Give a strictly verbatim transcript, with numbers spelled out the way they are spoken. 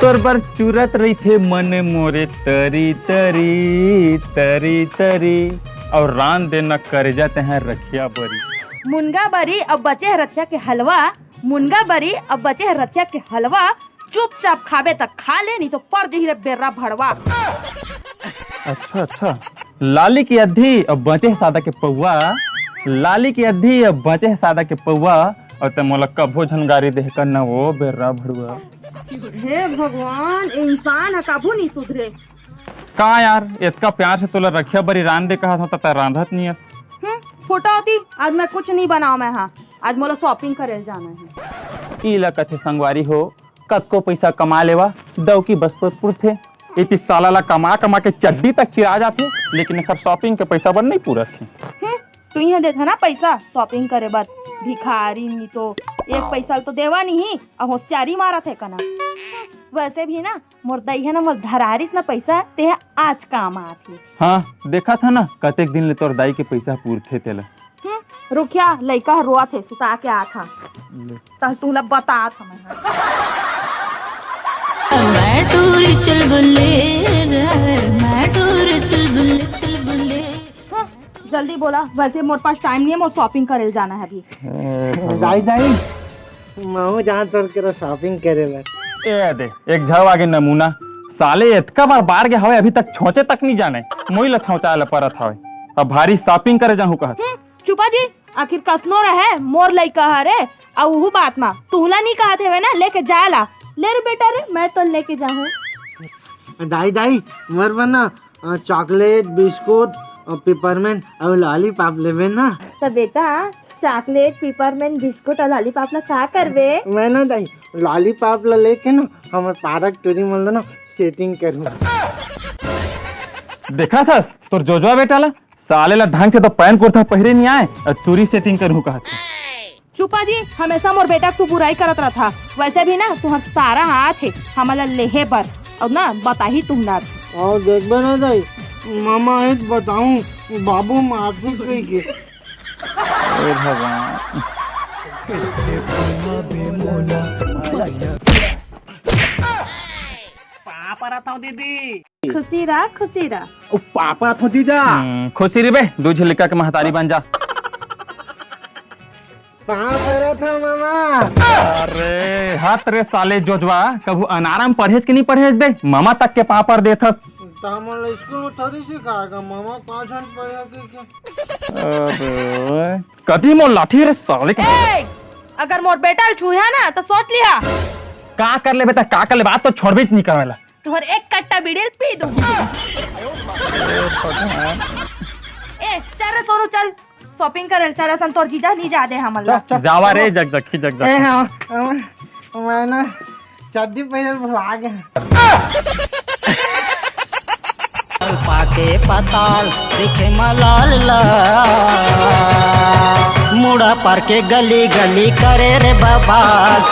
तोर बर चुरत रहिथे मन मोरे तरी तरी, तरी तरी, अउ रांध देना करेजा तेहा रखिया बरी। मुनगा बरी अउ बचे हे रथिया के हलवा, मुनगा बरी अउ बचे हे रथिया के हलवा, चुपचाप खाबे त खा ले, नहीं तो पर जही रे बेर्रा भड़वा। अच्छा, अच्छा। लाली की अद्धी अउ बचे हे सादा के पौवा, लाली की अद्धी अउ बचे हे सादा के पौवा, अउ ते मोला कभो झन गारी देहे कर न वो बेर्रा भड़वा। हे भगवान, इंसान ह कभू नहीं सुधरे। का यार, इतका प्यार से तोला रखिया बरी रांध दे कहा था, त रांधत नहीं हस। हम्म, फुटौती, आज मैं कुछ नहीं बनाओ मैं, हाँ, आज मोला shopping करे जाना है। ई ला कथे संगवारी हो, कतको पइसा कमा लेवा, डौकी बस पर पुरथे। इति साला ला कमा कमा के चड्डी तक चिरा जाथे, लेकिन एखर shopping के पइसा बर नइ पुरत हे। हम्म, तू इहाँ देथे ना पइसा shopping करे बर, भिखारी नी तो एक पइसा ल तो देवा नहीं, अउ होशियारी मारत हे कना। वैसे भी ना मोर दाई हे ना मोर धरारिस ना पइसा, ते आज काम आत हे। हाँ, देखत हे ना कतेक दिन ले तोर दाई के पइसा पुरथे तेला। हम्म, रुखिया, लइका ह रोवत हे, सुता के आत हंव। ले। तह तुला बतात हंव मैं। मैं टूरी चुलबुले रे, मैं टूरी चुलबुले, चुलबुले। हम्म, जल्दी बोला, वैसे मोर पास time नहीं है, मोर shopping करे जाना है अभी। दाई, दाई, महू जान तोर करा shopping करे बर। ए दे, एक झव आगे नमूना। साले एतका बार बार गे हवय, अभी तक छोंचे तक नहीं जाने। मोई ला छौंचाए ला परत हवय। अब भारी shopping करे जाहूं कहत। हम्म, चुपा जी, आखिर कसनो रहे, मोर लइका हरे, अउ उहू बात मा तुहला नी कहत हेवे ना, लेके जाए ला। ले रे बेटा रे, मैं तो लेके जाहूं। दाई, दाई, मोर बर ना, अ, chocolate, biscuit, अ, peppermint अउ lollipop लेबे ना। त बेटा, chocolate, peppermint, biscuit अउ lollipop ला का करबे? मैं ना दाई, lollipop ला लेके ना, हमर पारा के टूरी मन ला ना, setting करहूं। देखा थस, तोर जोजवा बेटा ला, साले ला ढंग से तो पैंट कुर्ता पहिरे नहीं आए, अउ टूरी setting करहूं कहत हे। चुपा जी, हमेशा मोर बेटा के तू बुराई करत रहत हा। वैसे भी ना तुहर सारा हाथ हे हमला लेहे बर, अउ ना बताही तुहला। अउ देखबे ना दाई, मामा हे त बताहूं, बाबू मारथे कहिके। हे भगवान। पाँव परत हंव दीदी। खुशी रह, खुशी रह। ओ पाँव परत हंव जीजा। हम्म, खुशी रहिबे, दू झिलिका के महतारी बन जा। पाँव परत हंव मामा। अरे हट रे साले जोजवा, कभू अनारा म पढ़ेस कि नहीं पढ़ेस बे? मामा तक के पाँव पर देथस। त हमन ला स्कूल में थोड़ी सिखाएगा, मामा पाँव झन पढ़े के, के। अरे कदी मोर लाठी रे साले के। ए, अगर मोर बेटा ल छुहा ना त सोच लिहा। का कर ले बेटा, का कर ले, बात तो छोड़बे नहीं करवेला। तुहर एक कट्टा बीड़ी ल पी दूंगी। ए, चल रे सोनू, चल shopping करे ल चल, असन तोर जीजा नहीं जा दे हमन ला। चल, चल। जावा रे, जग जग, खी जग जग। ए, हाँ, हाँ, मैं ना चड्डी पहने भुला गया। पाके पताल दिखे मलाल ला, मुड़ा पार के गली गली करे रे बबाल।